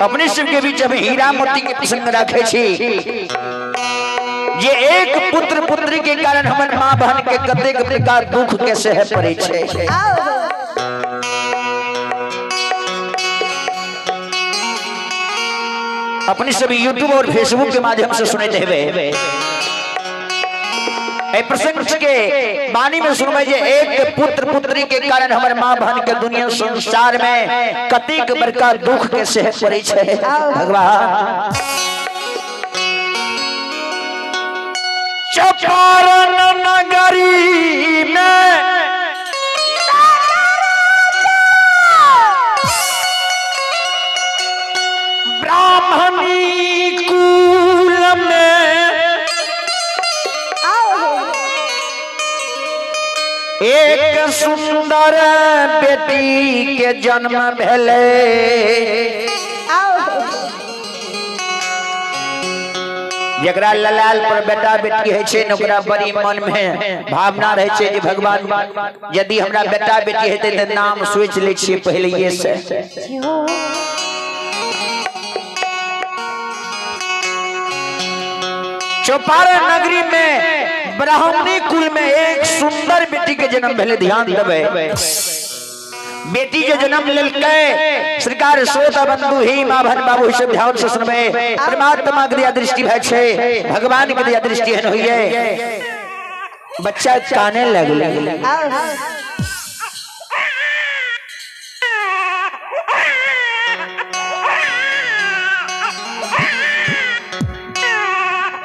अपने सबके बीच हम हीरा मोती के प्रसंग रखे छी जे एक पुत्र पुत्री के कारण हमर माँ बहन के कतेक प्रकार दुख के सहे पड़े छै। अपने सब यूट्यूब और फेसबुक के माध्यम से सुनते हेबे ए प्रसंग के वाणी में सुनबै जे एक पुत्र पुत्री के कारण हमर माँ बहन के दुनिया संसार में कतेक बड़का दुख के सहे पड़े छै। भगवान चौपारण नगरी में ब्राह्मणी कुल में एक सुंदर बेटी के जन्म भेले। जकरा ललाल पर बेटा बेटी होइ छै ने ओकरा बड़ी मन में भावना रहै छै जे भगवान यदि हमरा बेटा बेटी हेतै तऽ नाम सोचि लै छियै पहिलैये से। चौपारण नगरी में ब्राह्मणी कुल में एक सुंदर बेटी के जन्म भेलै। ध्यान देबै, बेटी के जन्म लेलकै सरकार श्रोता बंधु ही माँ बहन बाबू सब ध्यान से सुनबै। परमात्मा के दया दृष्टि भय छै, भगवान के दया दृष्टि एहन होइए बच्चा काने लगलै।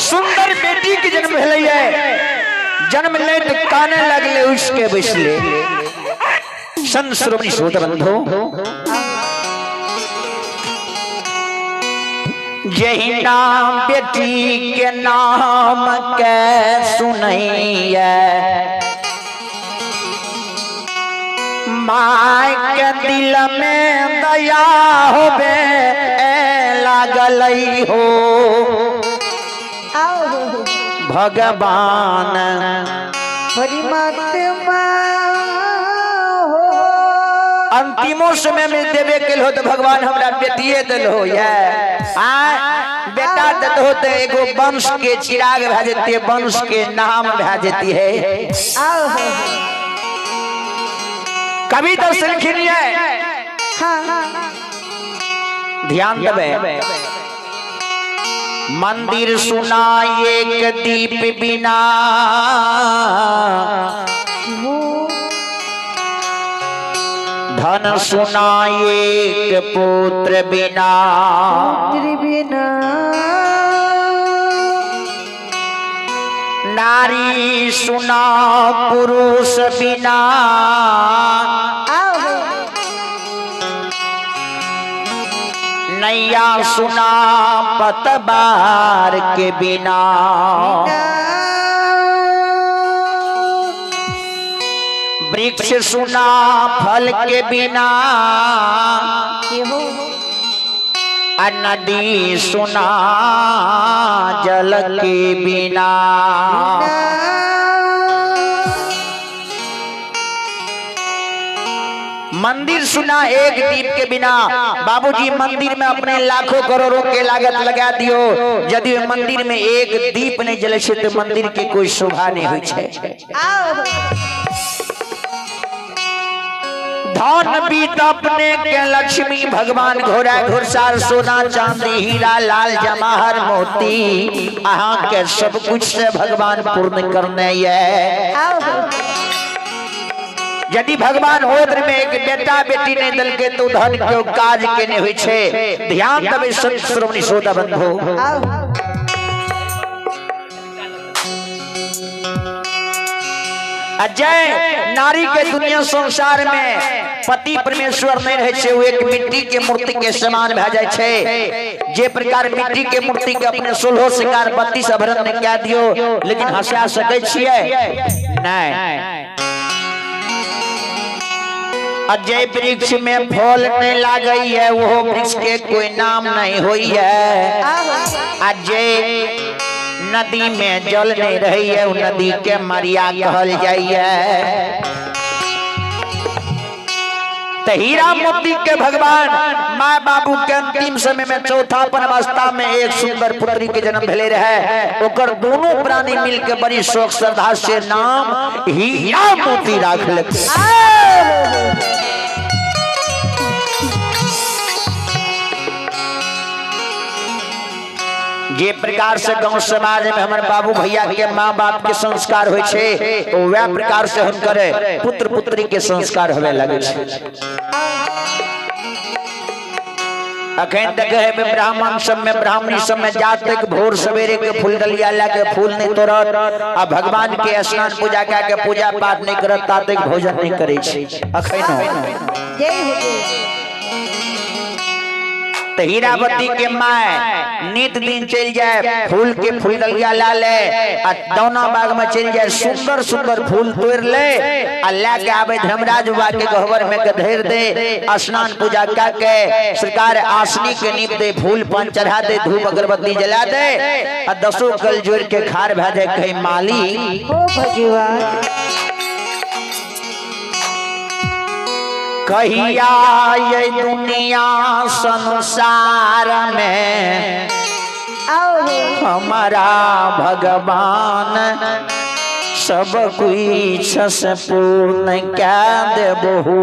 सुंदर बेटी के जन्म भेलै, जन्म लेत काने लगले उसके बैसले। संत श्रोमणी श्रोता बंधु यही नाम बेटी के नाम के सुनैया माय के दिल में दया होबे लागल हो। भगवान परमात्मा हो अंतिमो समय में देवे के हो तो भगवान हमरा बेटिए दिल हो। आ बेटा देत हो तो एगो वंश के चिराग भए जेती, वंश के नाम भए जेती है। कभी तो लिखिन है, ध्यान देवे। मंदिर सुना एक दीप बिना, धन सुना एक पुत्र बिना, नारी सुना पुरुष बिना, नैया सुना पतवार के बिना, वृक्ष सुना फल के बिना, नदी सुना जल के बिना। मंदिर सुना एक दीप के बिना। बाबूजी मंदिर में अपने लाखों करोड़ों के लागत लगा दियो, यदि मंदिर में एक दीप नहीं जले छै तो मंदिर के कोई शोभा नहीं होइ छै। धन बीत अपने के लक्ष्मी भगवान घोड़ा घोड़सार सोना चांदी हीरा लाल जवाहर मोती अहाँ के सब कुछ से भगवान पूर्ण करने ये। यदि भगवान होद्र में एक बेटा बेटी नहीं दल के तो धन के काज के नहीं होइ छै। ध्यान देबै संत श्रोमणी श्रोता बंधु। अजय नारी के दुनिया संसार में पति परमेश्वर नहीं रहे छै, वो एक मिट्टी के मूर्ति के समान भए जाय छै। जे प्रकार मिट्टी के मूर्ति के अपने 16 श्रृंगार 32 आभरण ने कह दियो, लेकिन हंसा सकै छियै नहीं। अजय वृक्ष में फल नहीं लागई है, वो वृक्ष के कोई नाम नहीं होई है। अजय नदी में जल नहीं रही है, वो नदी के मरिया कहल जाइए। तो हीरा मोती के भगवान माँ बाबू के अंतिम समय में चौथापन अवस्था में एक सुंदर पुत्री के जन्म भेले रहे। ओकर दोनों प्राणी मिल के बड़ी शोक श्रद्धा से नाम हीरा मोती राख लेते। जे प्रकार से गांव समाज में हमारे बाबू भैया के माँ बाप के संस्कार होय छे, वह प्रकार से हम करे पुत्र पुत्री के संस्कार होवे लगे छे। अखन तक है ब्राह्मण सब में ब्राह्मणी सब में जात तक भोर सवेरे के फूल डलिया ला के फूल नहीं तोड़त आ भगवान के स्नान पूजा कऽ के पूजा पाठ नहीं करत ता तक भोजन नहीं करे छे अखन। तो हीरावती के my नित दिन चल जाए फूल के फूल डलिया ला ले आ दौना बाग में चल जाए सुंदर सुंदर फूल तोड़ ले आ ला के आवे धर्मराज बाबा के गहवर में के धर दे, स्नान पूजा कर के सरकार आसनी के नीप दे, फूल पान चढ़ा दे, धूप अगरबत्ती जला दे आ दसों कल जोड़ के खार भा जाए। कहीं माली ओ भगवान कहिया ये दुनिया संसार में हमारा भगवान सब कुछ से पूर्ण क्या देबहू।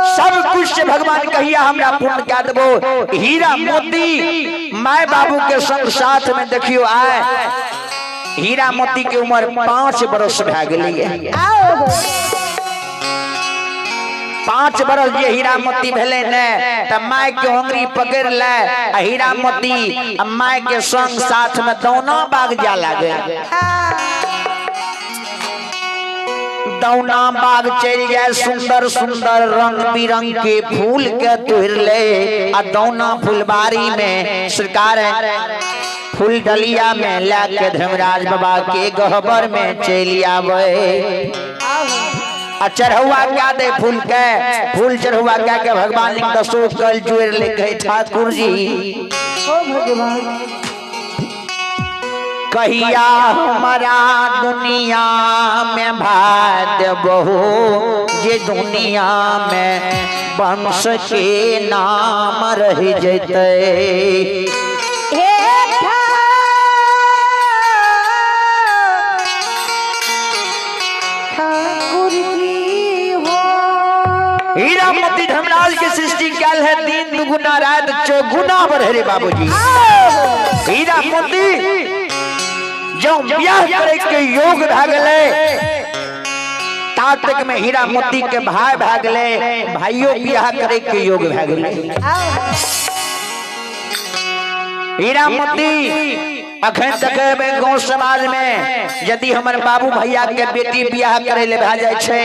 सब कुछ से भगवान कहिया हमरा पूर्ण क्या देबो। हीरा मोती my बाबू के संग साथ में देखियो आए हीरा मोती के उम्र 5 बरस भए गेलै। 5 बरस जे हीरा मोती भेलै ने त my के ओंगरी पकड़ ले आ हीरा मोती आ my के संग साथ में दौना बाग जा लागे। दौना बाग चल जाए सुंदर सुंदर रंग बिरंग के फूल के तोड़ ले आ दौना फुलबारी में सरकार फूल डलिया में लाके धर्मराज बाबा के गहबर में चल आवे आ चढ़ुआ क्या दे फूल के फूल चढ़ुआ क्या के भगवान ने दसो कल जोड़ ले गए ठाकुर जी। ओ भगवान कहिया हमारा दुनिया में भाद बहु जे दुनिया में वंश के नाम रह जैते। ठाकुर जी हो हीरा मोती धर्मराज के सृष्टि काल है 3 दुगुना रात चौगुना बढ़े रे बाबूजी। हीरा मोती जो ब्याह करे के योग भा गेलै ता तक में हीरा मोती के भाई भा गेलै, भाइयों ब्याह करे के योग भा गेलै। हीरा मोती अखन तक गांव समाज में यदि हमर बाबू भैया के बेटी ब्याह करे ले भा जाय छै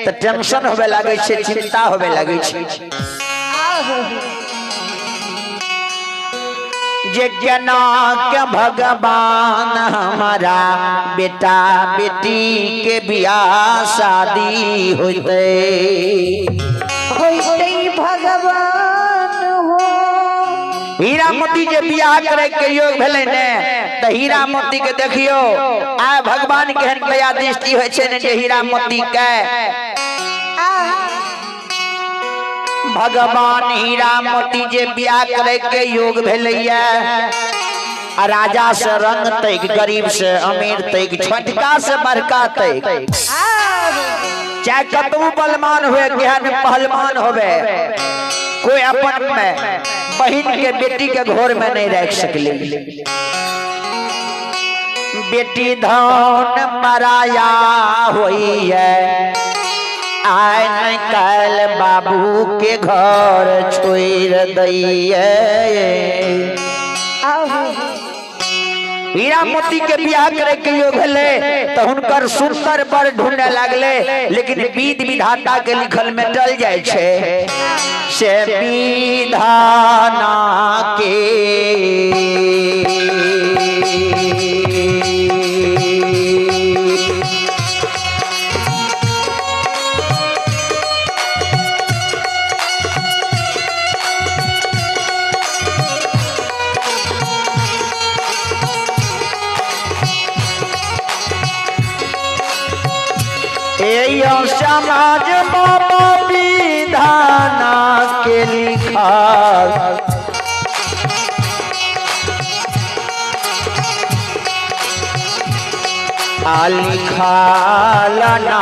त टेंशन होवे लागै छै, चिंता होवे लागै छै जे जना के भगवान हमारा बेटा बेटी के बियाह शादी होते होते भगवान हो। हीरा मोती जे बियाह करे के योग भेलै ने त हीरा मोती के देखियो आ भगवान केहन दया दृष्टि होइ छै ने जे हीरा मोती के भगवान हीरा मोती जे बियाह करे के योग भेलैया आ राजा से रंग तैक, गरीब से अमीर तैक, छोटका से बड़का तैक, चाहे कतबो बलमान हुए केहन पहलवान होवे कोई अपन में बहन के बेटी के घर में नहीं रख सकली। बेटी धन पराया होई है आय नहीं कल बाबू के घर छोड़ दैये। हीरा मोती के बियाह करे के योग भेलै त हुनकर सुंदर बर ढूंढे लागले, लेकिन विध विधाता के लिखल में टल जाय छै से विधाना के यो समाज बाबा विधाना के लिखा लिखा लना।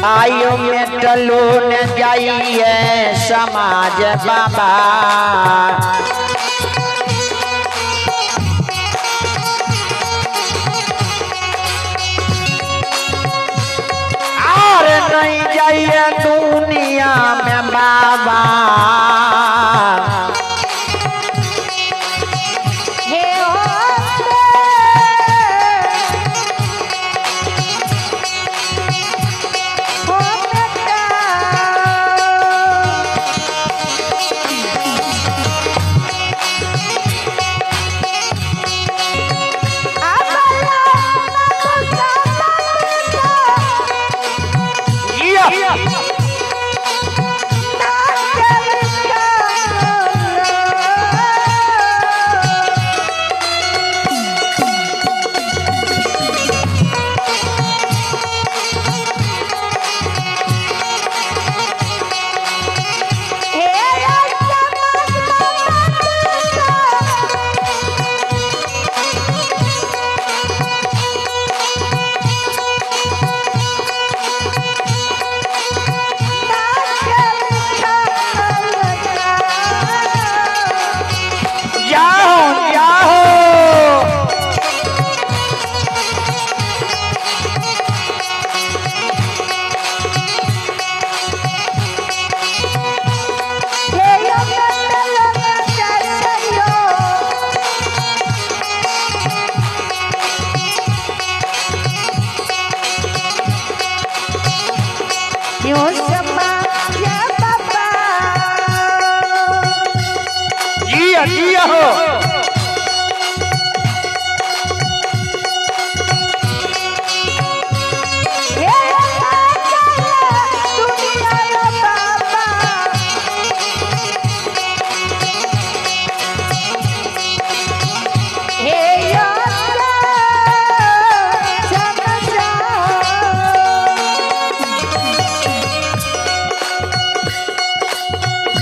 आयो में टलो न जाइए समाज बाबा और नहीं जाइए दुनिया में बाबा।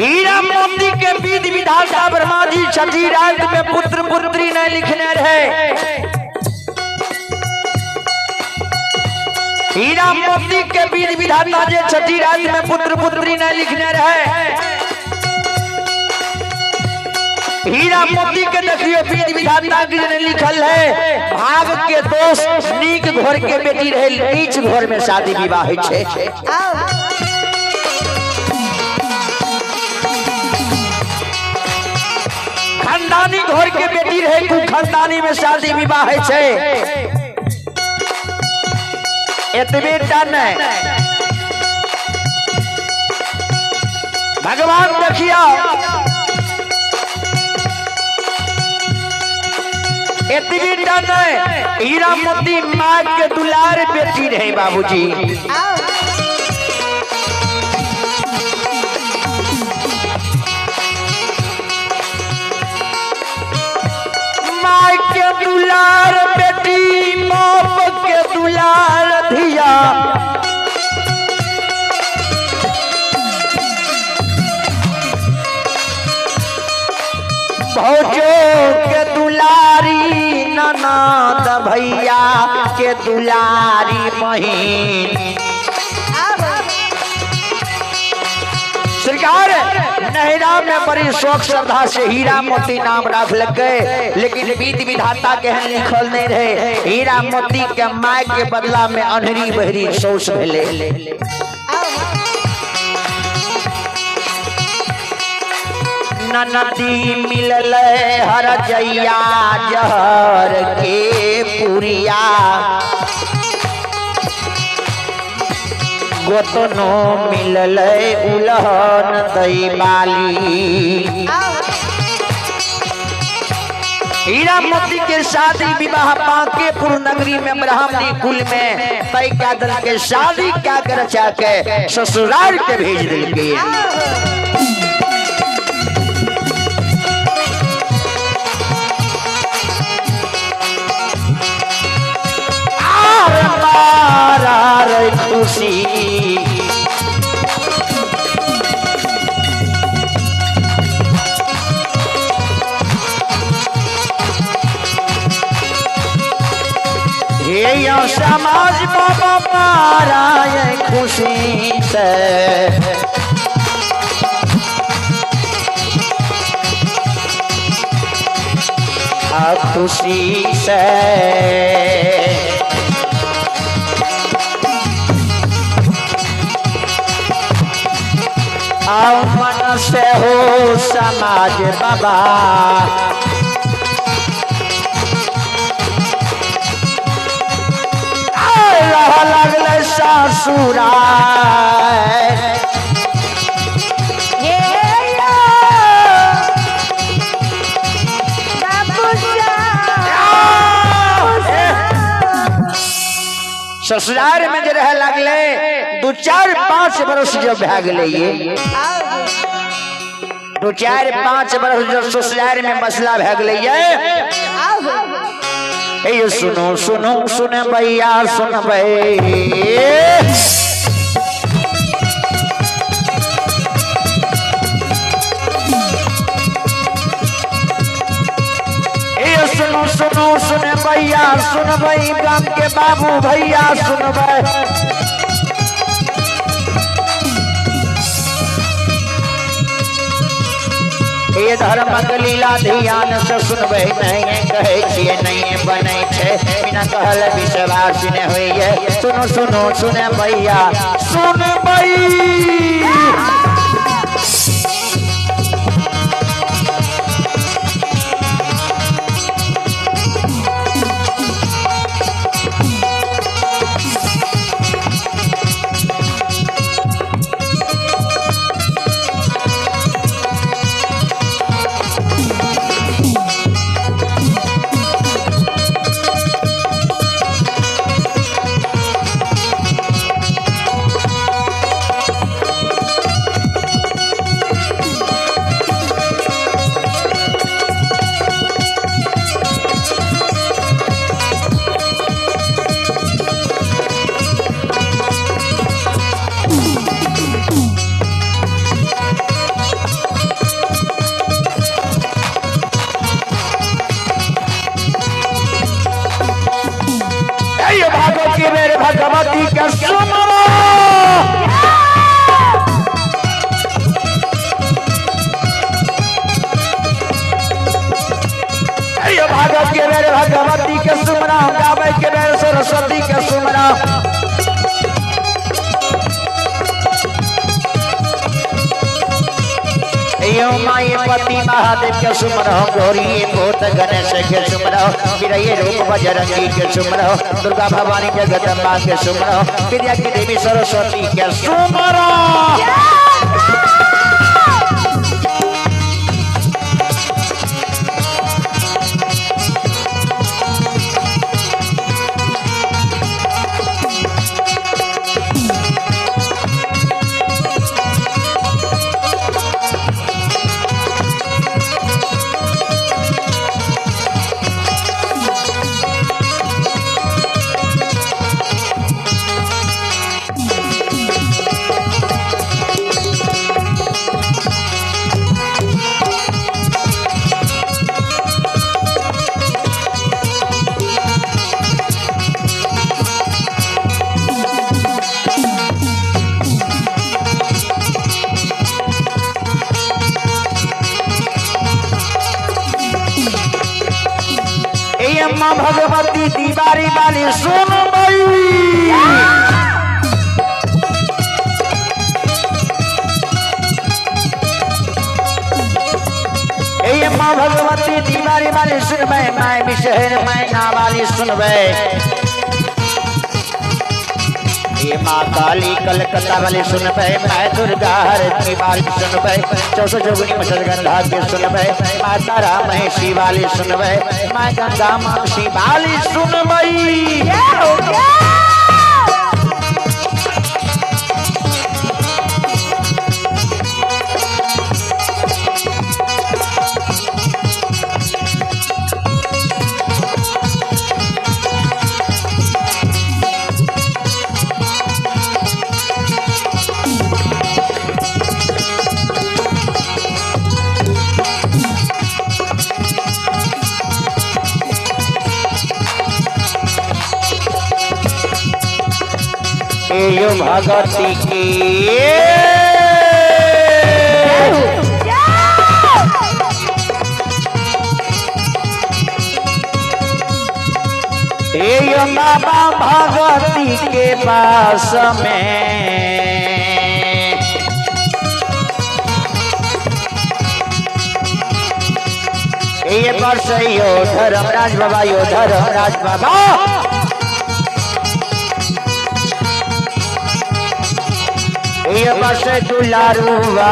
हीरा मोती के विधि विधाता ब्रह्मा जी छठी रात में पुत्र पुत्री नहीं लिखने रहे। हीरा मोती के विधि विधाता जे छठी रात में पुत्र पुत्री नहीं लिखने रहे। हीरा मोती के देखियो विधि विधाता के ने लिखल है भाग के दोष नीक घर के बेटी रहे नीच घर में शादी विवाह होइ छै। खानदानी घर के बेटी रहे कु खानदानी में शादी विवाह है छे। एतबे टा नहीं भगवान देखियो एतबे टा नहीं हीरा मोती माँ के दुलार बेटी रहे बाबूजी। माँ के दुलार बेटी बाप के दुलार धिया भौजो के दुलारी ननद भैया के दुलारी बहिन। सरकार नहरा में बड़ी शौक श्रद्धा से हीरा मोती नाम राख लग गए, लेकिन विधि विधाता के लिखल नहीं रहे। हीरा मोती के my के बदला में अनहरी बहरी सौस भेले। नदी मिलल हर जैया जहर के पुरिया गोतनो मिलल उलहन दई बाली। हीरा मोती के शादी विवाह बांकेपुर नगर नगरी में ब्राह्मणी कुल में तय क्या दल के शादी क्या कर रचा के ससुराल के भेज दिल के। Are मारा रे खुशी ये समाज बाबा मारा ये खुशी से आ खुशी से आओ मन से हो समाज बाबा लगले ससुराल ससुराल में जो रह लगले 2 4 5 बरस जब भै गेलै ये 2 4 5 बरस जब ससुराल में मसला भै गेलै ये ये सुनो सुनो सुन भैया सुन भई ये सुनो सुनो सुन भैया सुन भई गाम के बाबू भैया सुन भई ये धर्म लीला ध्यान से सुनबै नहीं कहै छियै नहीं बनै छै बिना कहल विश्वास नहि होइए। सुनो सुनो सुन भैया सुनबै भगवती के सुमरो भागवत के बेर भगवती के सुमरा गावे के बेर सरस्वती के सुमरा यो माई पति महादेव के सुमरो गौरी भूत गणेश के सुमरो वीर रूप बजरंगी के सुमरो दुर्गा भवानी जगदम्बा के सुमरो विद्या की देवी सरस्वती के सुमरो। अम्मा भगवती दीवारी वाली सुन अम्मा भगवती दीवारी वाली सुनबै मैं विषहर मैना वाली सुनबै ये माँ काली कलकत्ता वाली सुनबै मैं दुर्गा हरती वाली सुनबै चौसठ जोगनी मत्स्यगंधा के सुनबै माँ तारा महेशी वाली सुनबै माँ गंगा मासी वाली सुनबै। एयो भगती के एयो बाबा भगती के पास में ये वर्ष यो धर्मराज बाबा, यो धर्मराज बाबा। ये वर्ष दुलारू हो।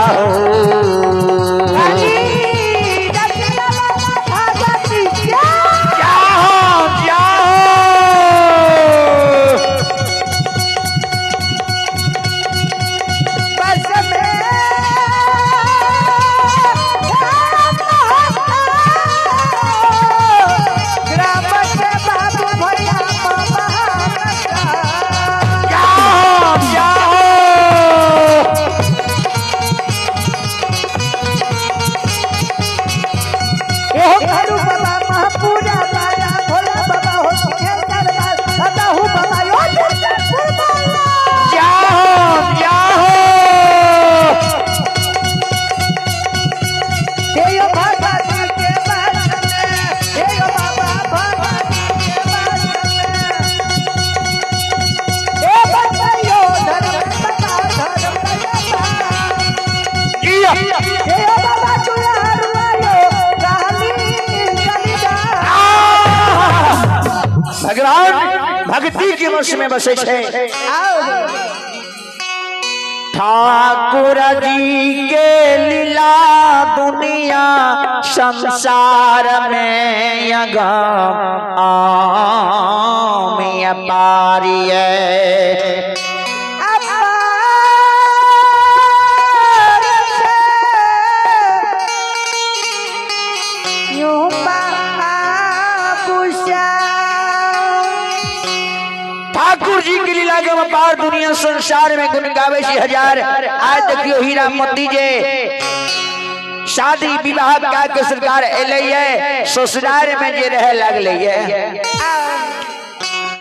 भगवान भक्ति के वश में बसे छे। ठाकुर जी के लीला दुनिया संसार में अगम आम अपारिय। ठाकुर जी के लीला के अपार दुनिया संसार में गुण गावे छी हजार। आज देखियो हीरा मोती जे शादी विवाह का के सरकार एलै है, ससुराल में जे रहे लगले है।